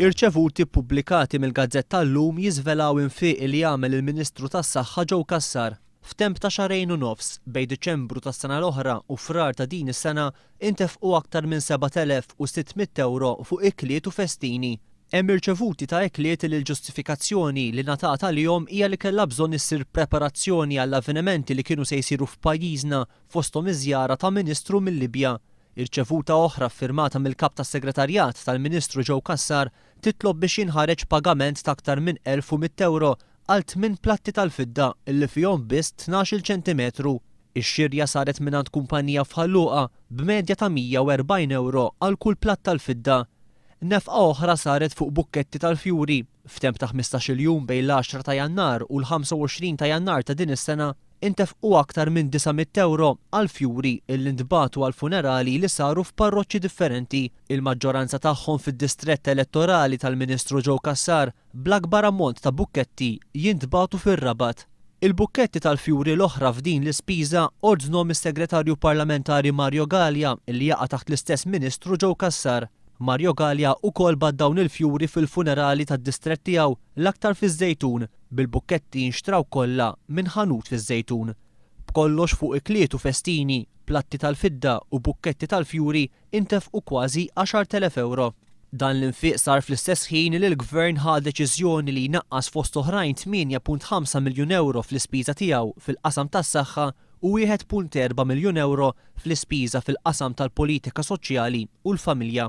Irċevuti ppubblikati mill-gazzetta Illum jiżvelaw infiq li għamel il-Ministru tas-Saħħa Joe Cassar. F'temp ta' xahrejn u nofs, bejn Diċembru tas-sena l-oħra u Frar ta' din is-sena, intefqu aktar minn 7,600 ewro fuq ikliet u festini. Hemm irċevuti ta' ikliet li l-ġustifikazzjoni li ngħatat għalihom hija li kellha bżonn issir preparazzjoni għall-avvenimenti li kienu se jsiru f'pajjiżna fosthom iż-żjara ta' Ministru mil-Libja. Irċevuta oħra ffirmata mill-Kap tas-Segretarjat tal-Ministru Joe Cassar titlob biex jinħareġ pagament ta' aktar minn 1,100 ewro għal tminn platti tal-fidda li fihom biss 12-il ċentimetru. Ix-xirja saret mingħand kumpanija f'Ħal Luqa b'medja ta' 140 ewro għal kull platt tal-fidda. Nefqa oħra saret fuq bukketti tal-fjuri. F'temp ta' 15-il jum bejn l-għaxra ta' Jannar u l-25 ta' Jannar ta' din is-sena intefqu aktar minn 900 ewro għal fjuri illi ntbagħtu għal funerali li saru f'parroċċi differenti, il-maġġoranza tagħhom fid-distrett elettorali tal-Ministru Joe Cassar, bl-akbar ammont ta' bukketti jintbagħtu fir-Rabat. Il-bukketti tal-fjuri l-oħra f'din l-ispiża ordnhom is-Segretarju Parlamentari Mario Galea li jaqa' taħt l-istess Ministru Joe Cassar. Mario Galea ukoll bagħat dawn il-fjuri fil-funerali tad-distrett tiegħu l-aktar fiż-Żejtun, bil-bukketti jinxtraw kollha minn ħanut fiż-Żejtun. B'kollox fuq ikliet u festini, platti tal-fidda u bukketti tal-fjuri intefqu kważi 10,000 ewro. Dan l-infiq sar fl-istess ħin li l-Gvern ħa deċiżjoni li jnaqqas fost oħrajn 8.5 miljun ewro fl-ispiża tiegħu fil-qasam tas-saħħa u 1.4 miljun ewro fl-ispiża fil-qasam tal-politika soċjali u l-familja.